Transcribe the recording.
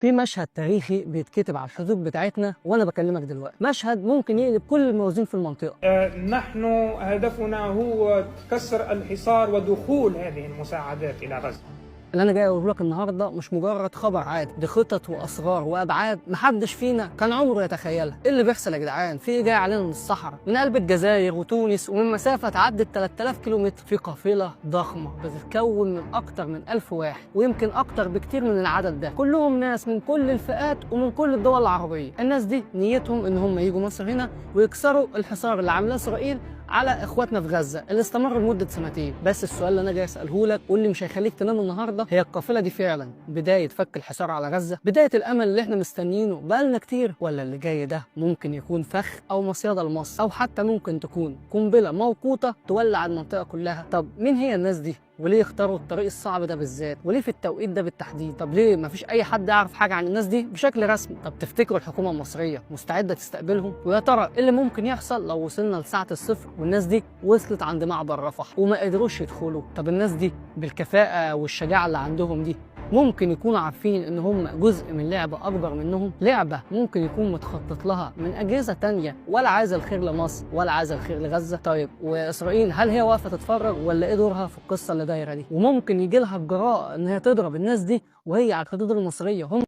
في مشهد تاريخي بيتكتب على الحدود بتاعتنا وانا بكلمك دلوقتي، مشهد ممكن يقلب كل الموازين في المنطقة. نحن هدفنا هو كسر الحصار ودخول هذه المساعدات إلى غزة. اللي انا جاي اقوله لك النهارده مش مجرد خبر عادي، دي خطط واسرار وابعاد محدش فينا كان عمره يتخيلها. ايه اللي بيحصل يا جدعان؟ في ايه جاي علينا من الصحراء، من قلب الجزائر وتونس، ومن مسافة تعدت 3000 كيلومتر؟ في قافله ضخمة بتتكون من اكتر من 1000 واحد، ويمكن اكتر بكتير من العدد ده، كلهم ناس من كل الفئات ومن كل الدول العربية. الناس دي نيتهم ان هم يجوا مصر هنا ويكسروا الحصار اللي عاملاه اسرائيل على اخواتنا في غزة اللي استمر لمدة سنتين. بس السؤال اللي انا جاي اساله لك واللي مش هيخليك تنام النهارده، هي القافلة دي فعلا بداية فك الحصار على غزة؟ بداية الامل اللي احنا مستنيينه بقالنا كتير؟ ولا اللي جاي ده ممكن يكون فخ او مصيده لمصر، او حتى ممكن تكون قنبلة موقوته تولع المنطقة كلها؟ طب مين هي الناس دي؟ وليه اختاروا الطريق الصعب ده بالذات؟ وليه في التوقيت ده بالتحديد؟ طب ليه مفيش اي حد يعرف حاجة عن الناس دي بشكل رسمي؟ طب تفتكروا الحكومة المصرية مستعدة تستقبلهم؟ ويا ترى ايه اللي ممكن يحصل لو وصلنا لساعة الصفر والناس دي وصلت عند معبر رفح وما قدروش يدخلوا؟ طب الناس دي بالكفاءه والشجاعة اللي عندهم دي ممكن يكونوا عارفين ان هم جزء من لعبة اكبر منهم، لعبة ممكن يكون متخطط لها من اجهزة تانية ولا عايزة الخير لمصر ولا عايزة الخير لغزة؟ طيب واسرائيل هل هي واقفة تتفرج ولا ايه دورها في القصة اللي دايرة دي؟ وممكن يجي لها الجراءة ان هي تضرب الناس دي وهي على الحدود المصرية؟ هم